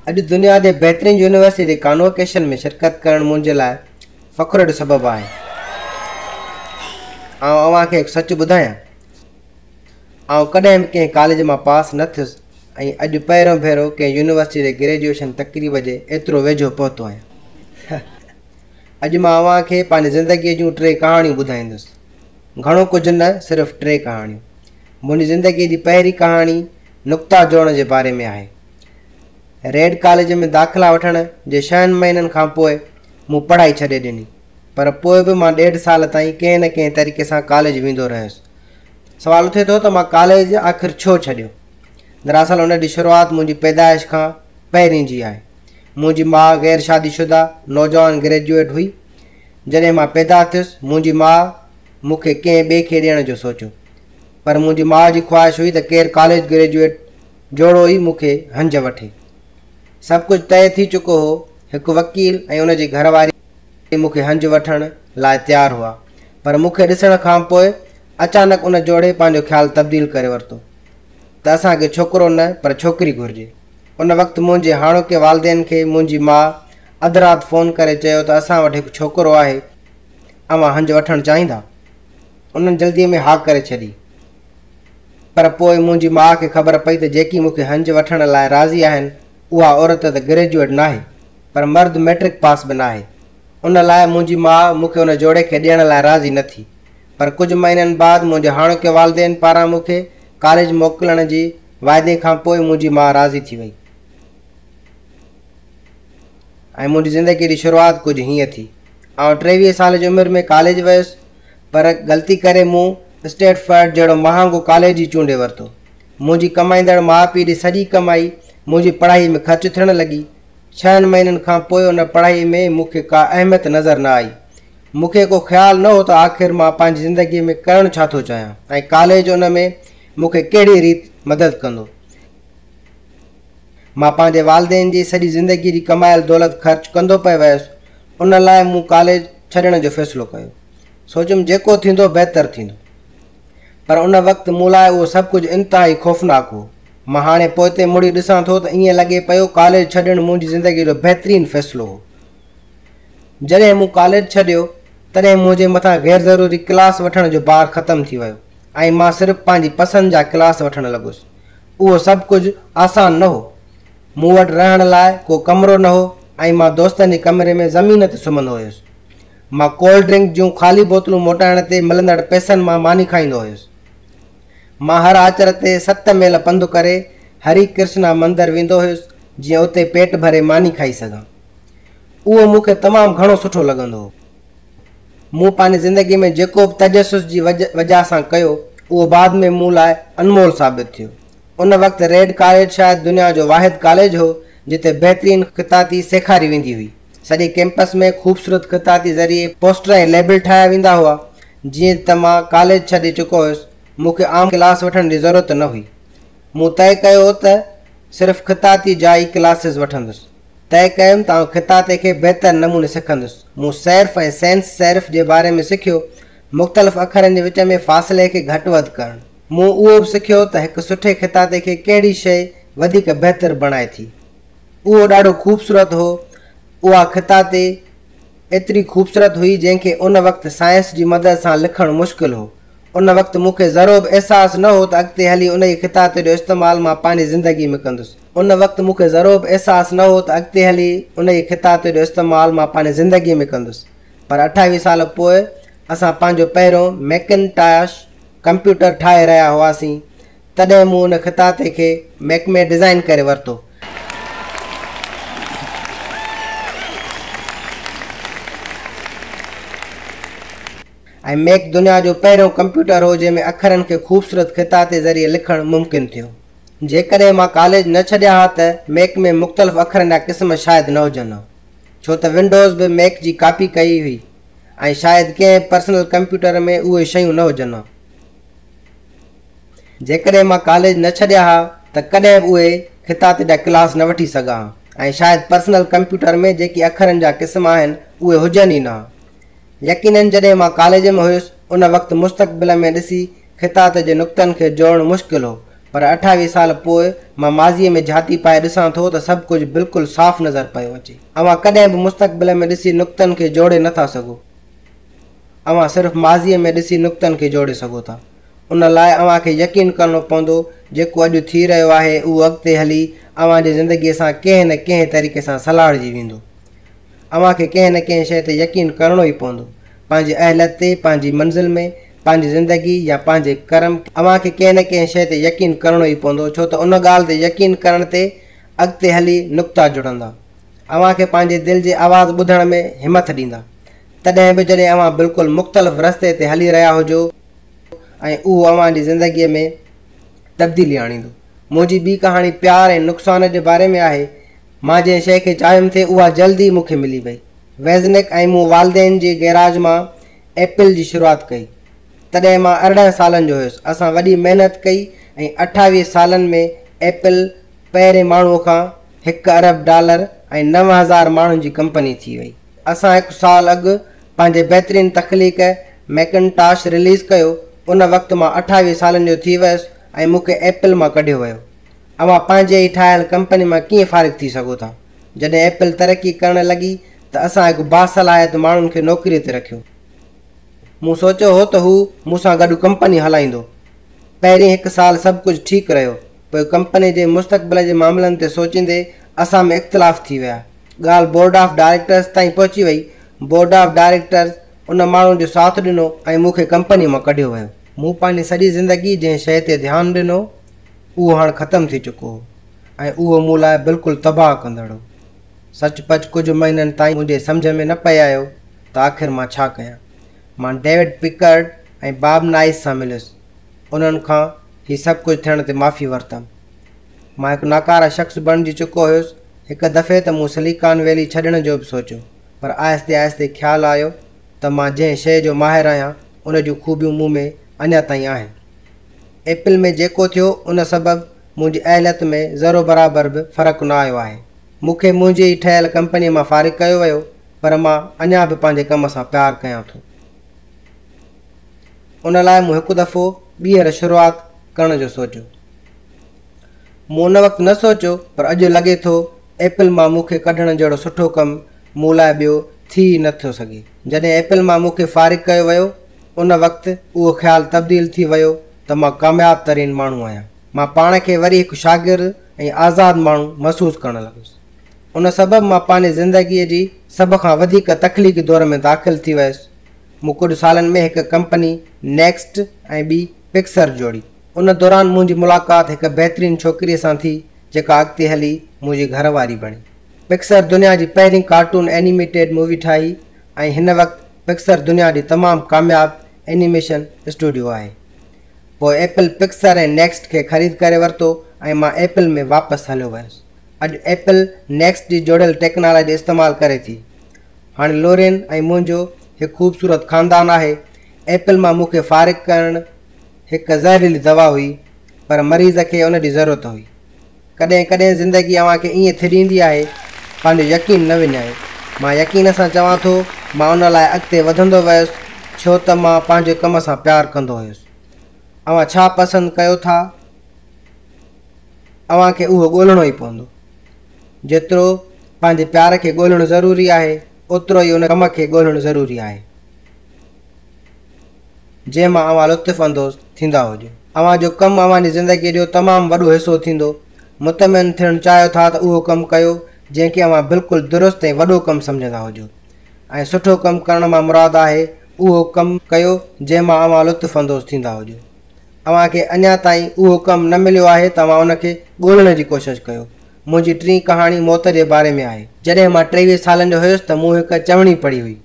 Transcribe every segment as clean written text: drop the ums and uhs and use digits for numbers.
اڄ دنيا جي بهترين يونيورسٽي جي ڪانووڪيشن ۾ شرڪت ڪرڻ منهنجي لاء فخر جو سبب آهي. آئون اوهان کي هڪ سچ ٻڌايان، آئون ڪڏهن به ڪنهن ڪاليج مان پاس نه ٿيس ۽ اڄ پهريون ڀيرو ڪنهن يونيورسٽي جي گريجوئيشن تقريب جي ايترو ويجهو پهتو آهيان. اڄ مان اوهان کي پنهنجي زندگيء جون ٽي ڪهاڻيون ٻڌائيندس. گهڻو ڪجهه نه، صرف ٽي ڪهاڻيون. منهنجي زندگيء جي پهرين ڪهاڻي نقطا جوڙڻ جي باري ۾ آهي. ريڊ ڪاليج ۾ داخلا وٺڻ جي ڇهن مهينن کان پوء مون پڙهائي ڇڏي ڏني، پر پوء به مان ڏيڍ سال تائين ڪنهن نه ڪنهن طريقي سان ڪاليج ويندو رهيس. سوال اٿي ٿو ته مان ڪاليج آخر ڇو ڇڏيو؟ دراصل ان جي شروعات منهنجي پيدائش کان پهرين جي آهي. منهنجي ماء غير شادي شده نوجوان گريجوئيٽ هئي. جڏهن مان پيدا ٿيس، منهنجي ماء مون کي ڪنهن ٻئي کي ڏيڻ جو سوچيو. پر منهنجي ماء جي خواهش هئي ته ڪير ڪاليج گريجوئيٽ جوڙو ئي مون کي هنج وٺي. سڀ ڪجهه طئي ٿي چڪو هو. هڪ وڪيل ۽ ان جي گهر واري مون کي هنج وٺڻ لاء تيار هئا. پر مون کي ڏسڻ کان پوء اچانڪ ان جوڙي پنهنجو خيال تبديل ڪري ورتو ته اسان کي ڇوڪرو نه پر ڇوڪري گهرجي. ان وقت منهنجي هاڻوڪي والدين کي منهنجي ماء اڌ رات فون ڪري چيو ته اسان وٽ هڪ ڇوڪرو آهي، اوهان هنج وٺڻ چاهيندا؟ انهن جلديء ۾ ها ڪري ڇڏي. پر پوء منهنجي ماء کي خبر پئي ته جيڪي مون کي هنج وٺڻ لاء راضي آهن، اها عورت ته گريجوئيٽ ناهي، پر مرد مئٽرڪ پاس به ناهي. ان لاء منهنجي ماء مون کي ان جوڙي کي ڏيڻ لاء راضي نه ٿي. پر ڪجهه مهينن بعد منهنجي هاڻوڪي والدين پاران مون کي ڪاليج موڪلڻ جي واعدي کان پوء منهنجي ماء راضي ٿي وئي. ۽ منهنجي زندگيء جي شروعات ڪجهه هيئن ٿي. آئون 23 سال جي عمر ۾ ڪاليج ويس، پر غلطي ڪري مون اسٽيٽفرڊ جهڙو مهانگو ڪاليج ئي چونڊي ورتو. منهنجي ڪمائيندڙ ماء پيء جي سڄي ڪمائي منهنجي پڙهائيء ۾ خرچ ٿيڻ لڳي. ڇهن مهينن کان پوء ان پڙهائيء ۾ مون کي ڪا اهميت نظر نه آئي. مون کي ڪو خيال نه هو ته آخر مان پنهنجي زندگيء ۾ ڪرڻ ڇا ٿو چاهيان ۽ ڪاليج ان ۾ مون کي ڪهڙيء ريت مدد ڪندو. مان پنهنجي والدين جي سڄي زندگيء جي ڪمايل دولت خرچ ڪندو پئي ويس، ان لاء مون ڪاليج ڇڏڻ جو فيصلو ڪيو. سوچيم جيڪو ٿيندو بهتر ٿيندو. پر ان وقت مون لاء اهو سڀ ڪجهه انتهائي خوفناڪ هو. مان هاڻي پوئتي مڙي ڏسان ٿو ته ائين لڳي پيو ڪاليج ڇڏڻ منهنجي زندگيء جو بهترين فيصلو هو. جڏهن مون ڪاليج ڇڏيو، تڏهن منهنجي مٿان غير ضروري ڪلاس وٺڻ جو بار ختم ٿي ويو ۽ مان صرف پنهنجي پسند جا ڪلاس وٺڻ لڳس. اهو سڀ ڪجهه آسان نه هو. مون وٽ رهڻ لاء ڪو ڪمرو نه هو ۽ مان دوستن جي ڪمري ۾ زمين تي سمهندو هيس. مان ڪولڊ ڊرنڪ جون خالي بوتلون موٽائڻ تي ملندڙ پئسن مان ماني کائيندو هيس. مان هر آچر تي 7 ميل پنڌ ڪري هري ڪرشنا مندر ويندو هيس جيئن اتي پيٽ ڀري ماني کائي سگهان. اهو مون کي تمام گهڻو سٺو لڳندو هو. مون پنهنجي زندگيء ۾ جيڪو به تجسس جي وجهه سان ڪيو، اهو بعد ۾ مون لاء انمول ثابت ٿيو. ان وقت ريڊ ڪاليج شايد دنيا جو واحد ڪاليج هو، جتي بهترين خطاطي سيکاري ويندي هئي. سڄي ڪئمپس ۾ خوبصورت خطاطي ذريعي پوسٽر ۽ ليبل ٺاهيا ويندا هئا. جيئن ته مان ڪاليج ڇڏي چڪو هيس، مون کي عام ڪلاس وٺڻ جي ضرورت نه هئي. مون طئي ڪيو هو ته صرف خطاطي جا ئي ڪلاسز وٺندس. طئي ڪيم ته آئون خطاطي کي بهتر نموني سکندس. مون سيرف ۽ سينس سيرف جي باري ۾ سکيو، مختلف اکرن جي وچ ۾ فاصلي کي گهٽ وڌ ڪرڻ. مون اهو به سکيو ته هڪ سٺي خطاطي کي ڪهڙي شيء وڌيڪ بهتر بڻائي ٿي. اهو ڏاڍو خوبصورت هو. اها خطاطي ايتري خوبصورت هئي جنهن کي ان وقت سائنس جي مدد سان لکڻ مشڪل هو. ان وقت مون کي ذرو به احساس نه هو ته اڳتي هلي انهيء خطاطي جو استعمال مان پنهنجي زندگي ۾ ڪندس. ان وقت مون کي ذرو به احساس نه هو ته اڳتي هلي انهيء خطاطي جو استعمال مان پنهنجي زندگيء ۾ ڪندس. پر 28 سال پوء اسان پنهنجو پهريون ميڪنٽاش ڪمپيوٽر ٺاهي رهيا هئاسين، تڏهن مون ان خطاطي کي ميڪ ۾ ڊزائين ڪري ورتو. ۽ ميڪ دنيا جو پهريون ڪمپيوٽر هو جنهن ۾ اکرن کي خوبصورت خطاطي ذريعي لکڻ ممڪن ٿيو. جيڪڏهن مان ڪاليج نه ڇڏيان ها ته ميڪ ۾ مختلف اکرن جا قسم شايد نه هجن ها، ڇو ته ونڊوز به ميڪ جي ڪاپي ڪئي هئي ۽ شايد ڪنهن به پرسنل ڪمپيوٽر ۾ اهي شيون نه هجن ها. جيڪڏهن مان ڪاليج نه ڇڏيان ها ته ڪڏهن به اهي خطاطي جا ڪلاس نه وٺي سگهان ها ۽ شايد پرسنل ڪمپيوٽر ۾ جيڪي اکرن جا قسم آهن اهي هجن ئي نه ها. يقينن جڏهن مان ڪاليج ۾ هيس ان وقت مستقبل ۾ ڏسي خطاطي جي نقطن کي جوڙڻ مشڪل هو پر 28 سال پوء مان ماضيء ۾ جهاتي پائي ڏسان ٿو ته سڀ ڪجهه بلڪل صاف نظر پيو اچي. اوهان ڪڏهن به مستقبل ۾ ڏسي نقطن کي جوڙي نه ٿا سگهو. اوهان صرف ماضيء ۾ ڏسي نقطن کي جوڙي سگهو ٿا. ان لاء اوهان کي يقين ڪرڻو پوندو جيڪو اڄ ٿي رهيو آهي اهو اڳتي هلي اوهان جي زندگيء سان ڪنهن نه ڪنهن طريقي سان سلهاڙجي ويندو. اوهان کي ڪنهن نه ڪنهن شيء تي يقين ڪرڻو ئي پوندو. پنهنجي اهليت تي، پنهنجي منزل ۾، پنهنجي زندگي يا پنهنجي ڪرم، اوهان کي ڪنهن نه ڪنهن شيء تي يقين ڪرڻو ئي پوندو ڇو ته ان ڳالهه تي يقين ڪرڻ تي اڳتي هلي نقطا جڙندا. اوهان کي پنهنجي دل جي آواز ٻڌڻ ۾ همٿ ڏيندا. تڏهن به جڏهن اوهان بلڪل مختلف رستي تي هلي رهيا هجو ۽ اهو اوهان جي زندگيء ۾ تبديلي آڻيندو. منهنجي ٻي ڪهاڻي پيار ۽ نقصان جي باري ۾ آهي. مان جنهن شيء کي چاهيم ٿي اها جلد ئي مون کي ملي وئي. ويزنڪ ۽ مون والدين جي گيراج مان ايپل جي شروعات ڪئي. تڏهن مان 18 سالن جو هيس. اسان وڏي محنت ڪئي ۽ 28 سالن ۾ ايپل پهرين ماڻهوء کان هڪ ارب ڊالر ۽ 9000 ماڻهن جي ڪمپني ٿي وئي. اسان هڪ سال اڳ پنهنجي بهترين تخليق ميڪنٽاش رليز ڪيو. ان وقت مان 28 سالن جو ٿي ويس ۽ مون کي ايپل مان ڪڍيو ويو. اوهان پنهنجي ئي ٺاهيل ڪمپني مان ڪيئن فارغ ٿي سگهو ٿا؟ جڏهن ايپل ترقي ڪرڻ لڳي ته اسان هڪ باصلاحيت ماڻهن کي نوڪريء تي رکيو. مون سوچيو هو ته هو مون سان گڏ ڪمپني هلائيندو. پهرين هڪ سال سڀ ڪجهه ٺيڪ رهيو. پوء ڪمپني جي مستقبل جي معاملن تي سوچيندي اسان ۾ اختلاف ٿي ويا. ڳالهه بورڊ آف ڊائريڪٽرز تائين پهچي وئي. بورڊ آف ڊائريڪٽرز ان ماڻهو جو ساٿ ڏنو ۽ مون کي ڪمپني مان ڪڍيو ويو. مون پنهنجي سڄي زندگي جنهن شيء تي ڌيان ڏنو، اهو هاڻ ختم ٿي چڪو هو ۽ اهو مون لاء بلڪل تباهه ڪندڙ هو. سچ پچ ڪجهه مهينن تائين منهنجي سمجهه ۾ نه پئي آيو ته آخر مان ڇا ڪيان. مان ڊيوڊ پڪرڊ ۽ باب نائس سان مليس. انهن کان هي سڀ ڪجهه ٿيڻ تي معافي ورتم. مان هڪ ناڪاره شخص بڻجي چڪو هيس. هڪ دفعي ته مون سليڪان ويلي ڇڏڻ جو به سوچيو، پر آهستي آهستي خيال آيو ته مان جنهن شيء جو ماهر آهيان، ان جون خوبيون مون ۾ اڃا تائين آهن. ايپل ۾ جيڪو ٿيو، ان سبب منهنجي اهليت ۾ ذرو برابر به فرق نه آيو آهي. مون کي منهنجي ئي ٺهيل ڪمپنيء مان فارغ ڪيو ويو، پر مان اڃا به پنهنجي ڪم سان پيار ڪيان ٿو. ان لاء مون هڪ دفعو ٻيهر شروعات ڪرڻ جو سوچيو. مون ان وقت نه سوچيو، پر اڄ لڳي ٿو ايپل مان مون کي ڪڍڻ جهڙو سٺو ڪم مون لاء ٻيو ٿي ئي نه ٿو سگهي. جڏهن ايپل مان مون کي فارغ ڪيو ويو، ان وقت اهو خيال تبديل ٿي ويو ته مان ڪامياب ترين ماڻهو آهيان. مان پاڻ کي وري هڪ شاگرد ۽ آزاد ماڻهو محسوس ڪرڻ لڳس. ان سبب مان پنهنجي زندگيء جي سڀ کان وڌيڪ تخليقي دور ۾ داخل ٿي ويس. مون ڪجهه سالن ۾ هڪ ڪمپني نيڪسٽ ۽ ٻي پڪسر جوڙي. ان دوران منهنجي ملاقات هڪ بهترين ڇوڪريء سان ٿي، جيڪا اڳتي هلي منهنجي گهر واري بڻي. پڪسر دنيا جي پهرين ڪارٽون اينيميٽيڊ مووي ٺاهي ۽ هن وقت پڪسر دنيا جي تمام ڪامياب اينيميشن اسٽوڊيو آهي. پوء ايپل پڪسر ۽ نيڪسٽ کي خريد ڪري ورتو ۽ مان ايپل ۾ واپس هليو ويس. اڄ ايپل نيڪسٽ جي جوڙيل ٽيڪنالاجي استعمال ڪري ٿي. هاڻي لورين ۽ منهنجو هڪ خوبصورت خاندان آهي. ايپل مان مون کي فارغ ڪرڻ هڪ زهريلي دوا هئي، پر مريض کي ان جي ضرورت هئي. ڪڏهن ڪڏهن زندگي اوهان کي ائين ٿڏيندي آهي، پنهنجو يقين نه وڃايو. مان يقين سان چوان ٿو، مان ان لاء اڳتي وڌندو ويس، ڇو ته مان پنهنجي ڪم سان پيار ڪندو هيس. اوهان ڇا پسند ڪيو ٿا، اوهان کي اهو ڳولڻو ئي پوندو. جيترو پنهنجي پيار کي ڳولڻ ضروري آهي، اوترو ئي ان ڪم کي ڳولڻ ضروري آهي. جنهن مان اوهان لطف اندوز ٿيندا هجو. اوهان جو ڪم اوهان جي زندگيء جو تمام وڏو حصو ٿيندو. مطمئن ٿيڻ چاهيو ٿا ته اهو ڪم ڪيو، جنهن کي اوهان بلڪل درست ۽ وڏو ڪم سمجهندا هجو. ۽ سٺو ڪم ڪرڻ مان مراد آهي اهو ڪم ڪيو، جنهن مان اوهان لطف اندوز ٿيندا هجو. اوهان کي اڃا تائين اهو ڪم نه مليو آهي ته اوهان ان کي ڳولڻ جي ڪوشش ڪيو. منهنجي ٽين ڪهاڻي موت جي باري ۾ آهي. جڏهن مان 23 سالن جو هيس ته مون هڪ چوڻي پڙهي هئي.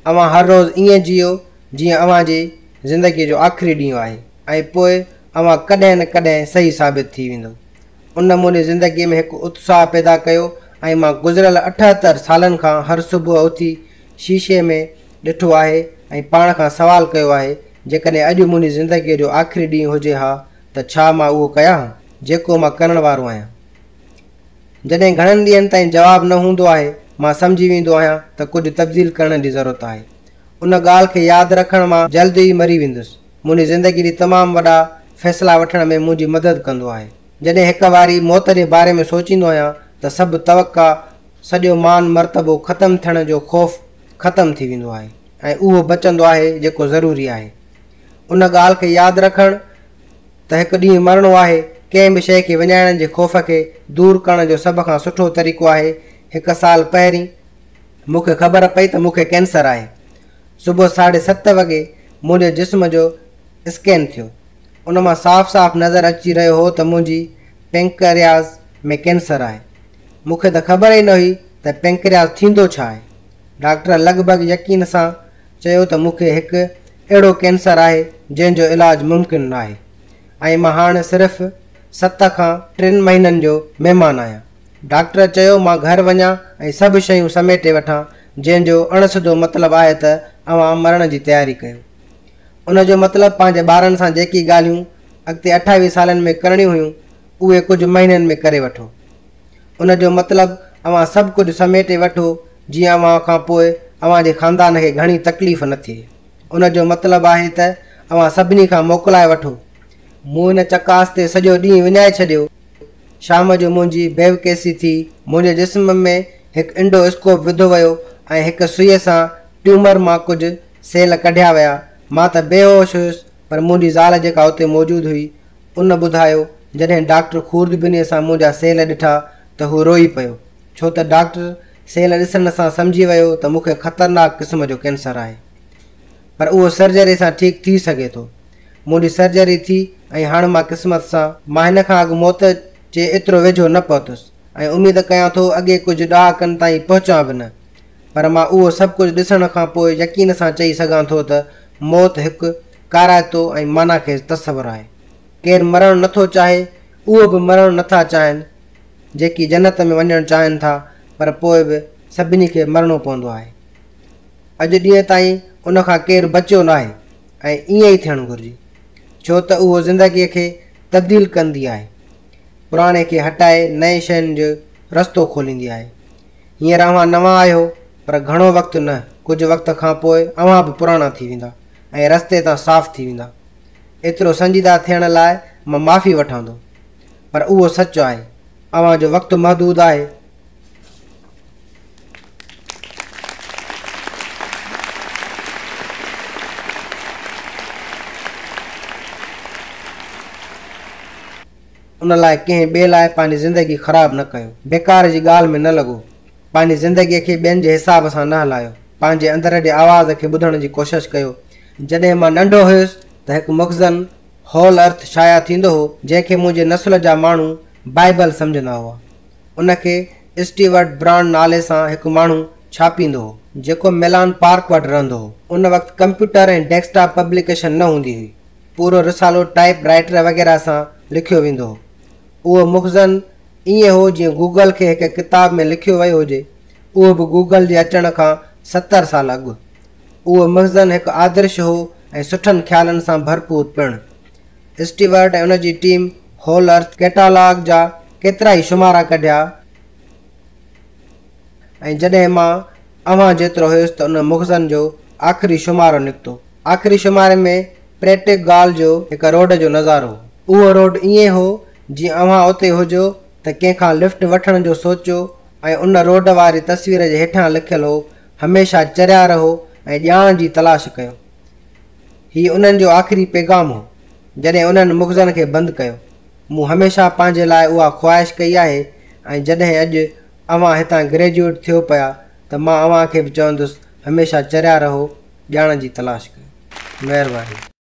اوهان هر روز ائين جيئو جيئن اوهان جي زندگيء جو آخري ڏينهن آهي ۽ پوء اوهان ڪڏهن نه ڪڏهن صحيح ثابت ٿي ويندؤ. ان منهنجي زندگيء ۾ هڪ اتساهه پيدا ڪيو ۽ مان گذريل 78 سالن کان هر صبح اٿي شيشي ۾ ڏٺو آهي ۽ پاڻ کان سوال ڪيو آهي، جيڪڏهن اڄ منهنجي زندگيء جو آخري ڏينهن هجي ها ته ڇا مان اهو ڪيان ها، جيڪو مان ڪرڻ وارو آهيان؟ جڏهن گهڻن ڏينهن تائين جواب نه هوندو آهي، مان سمجهي ويندو آهيان ته ڪجهه تبديل ڪرڻ جي ضرورت آهي. ان ڳالهه کي ياد رکڻ مان جلد ئي مري ويندس. منهنجي زندگي جي تمام وڏا فيصلا وٺڻ ۾ منهنجي مدد ڪندو آهي. جڏهن هڪ واري موت جي باري ۾ سوچيندو آهيان ته سڀ توقع، سڄو مان مرتبو ختم ٿيڻ جو خوف ختم ٿي ويندو آهي ۽ اهو بچندو آهي جيڪو ضروري آهي. ان ڳالهه کي ياد رکڻ ته هڪ ڏينهن مرڻو آهي، ڪنهن به شيء کي وڃائڻ جي خوف کي دور ڪرڻ جو سڀ کان سٺو طريقو آهي. هڪ سال پهرين مون کي خبر پئي ته مون کي ڪينسر آهي. صبح ساڍي ست وڳي منهنجي جسم جو اسڪين ٿيو. ان مان صاف صاف نظر اچي رهيو هو ته منهنجي پينڪرياز ۾ ڪينسر آهي. مون کي ته خبر ئي نه هئي ته پينڪرياز ٿيندو ڇا آهي. ڊاڪٽر لڳ ڀڳ يقين سان چيو ته مون کي هڪ اهڙو ڪينسر آهي جنهن جو علاج ممڪن ناهي ۽ مان هاڻ صرف ست کان ٽن مهينن جو مهمان آهيان. ڊاڪٽر چيو مان گهر وڃان ۽ سڀ شيون سميٽي وٺان جنهن جو اڻ سڌو مطلب آهي ته اوهان مرڻ جي تياري ڪيو. ان جو مطلب پنهنجي ٻارن سان جيڪي ڳالهيون اڳتي 28 سالن ۾ ڪرڻيون هيون اهي ڪجهه مهينن ۾ ڪري وٺو. ان جو مطلب اوهان سڀ ڪجهه سميٽي وٺو جيئن اوهان کان پوء اوهان جي خاندان کي گهڻي تڪليف نه ٿئي. ان جو مطلب آهي ته اوهان سڀني کان موڪلائي وٺو. مون ان چڪاس تي سڄو ڏينهن وڃائي ڇڏيو. شام جو منهنجي بيوقيسي ٿي. منهنجي جسم ۾ هڪ انڊو اسڪوپ وڌو ويو ۽ هڪ سئي سان ٽيومر مان ڪجهه سيل ڪڍيا ويا. مان ته بيهوش هيس پر منهنجي زال جيڪا اتي موجود هئي ان ٻڌايو جڏهن ڊاڪٽر خوردبينيء سان منهنجا سيل ڏٺا ته هو روئي پيو ڇو ته ڊاڪٽر سيل ڏسڻ سان سمجهي ويو ته مون کي خطرناڪ قسم جو ڪينسر آهي پر اهو سرجري سان ٺيڪ ٿي سگهي ٿو. منهنجي سرجري ٿي ۽ هاڻ مان قسمت سان مان هن کان اڳ موت جي ايترو ويجهو نه پهتس ۽ اميد ڪيان ٿو اڳي ڪجهه ڏهاڪن تائين پهچان به نه پر مان اهو سڀ ڪجهه ڏسڻ کان پوء يقين سان چئي سگهان ٿو ته موت هڪ ڪارائتو ۽ معنيٰ خيز تصور آهي. ڪير مرڻ نه ٿو چاهي، اهو به مرڻ نه ٿا چاهين جيڪي جنت ۾ وڃڻ چاهين ٿا پر پوء به سڀني کي مرڻو پوندو آهي. اڄ ڏينهن تائين ان کان ڪير بچيو ناهي ۽ ائين ئي ٿيڻ گهرجي ڇو ته اهو زندگيء کي تبديل ڪندي آهي. پراڻي کي هٽائي نئين شين جو رستو کوليندي آهي. هينئر اوهان نوان آهيو پر گهڻو وقت نه، ڪجهه وقت کان پوء اوهان به پراڻا ٿي ويندا ۽ رستي تان صاف ٿي ويندا. ايترو سنجيده ٿيڻ لاء مان معافي وٺان ٿو پر اهو سچ آهي. اوهان جو وقت محدود آهي. ان لاء ڪنهن ٻئي لاء پنهنجي زندگي خراب نه ڪيو. بيڪار جي ڳالهه ۾ نه لڳو. پنهنجي زندگيء کي ٻين جي حساب سان نه هلايو. پنهنجي اندر جي آواز کي ٻڌڻ جي ڪوشش ڪيو. جڏهن مان ننڍو هيس ته هڪ مخزن هول ارٿ شايع ٿيندو هو، جنهن کي منهنجي نسل جا ماڻهو بائيبل سمجهندا هئا. ان کي اسٽيورٽ برانڊ نالي سان هڪ ماڻهو ڇاپيندو هو، جيڪو ميلان پارڪ وٽ رهندو هو. ان وقت ڪمپيوٽر ۽ ڊيسڪ ٽاپ پبليڪيشن نه هوندي هئي. پورو رسالو ٽائيپ رائيٽر وغيره سان لکيو ويندو هو. اهو مخزن ائين هو جيئن گوگل کي هڪ ڪتاب ۾ لکيو ويو هجي، اهو به گوگل جي اچڻ کان 70 سال اڳ. اهو مخزن هڪ آدرش هو ۽ سٺن خيالن سان ڀرپور پڻ. اسٽيورٽ ۽ ان جي ٽيم هول ارٿ ڪيٽالاگ جا ڪيترائي شمارا ڪڍيا ۽ جڏهن مان اوهان جيترو هيس ته ان مخزن جو آخري شمارو نڪتو. آخري شماري ۾ پريٽڪ گال جو هڪ روڊ جو نظارو هو. اهو روڊ ائين هو جيئن اوهان اتي هجو ته ڪنهن کان لفٽ وٺڻ جو سوچيو ۽ ان روڊ واري تصوير جي هيٺان لکيل هو هميشه چريا رهو ۽ ڄاڻ جي تلاش ڪيو. هي انهن جو آخري پيغام هو جڏهن انهن مخزن کي بند ڪيو. مون هميشه پنهنجي لاء اها خواهش ڪئي آهي ۽ جڏهن اڄ اوهان هتان گريجوئيٽ ٿيو پيا ته مان اوهان کي به چوندس هميشه چريا رهو ڄاڻ جي تلاش ڪيو. مهرباني.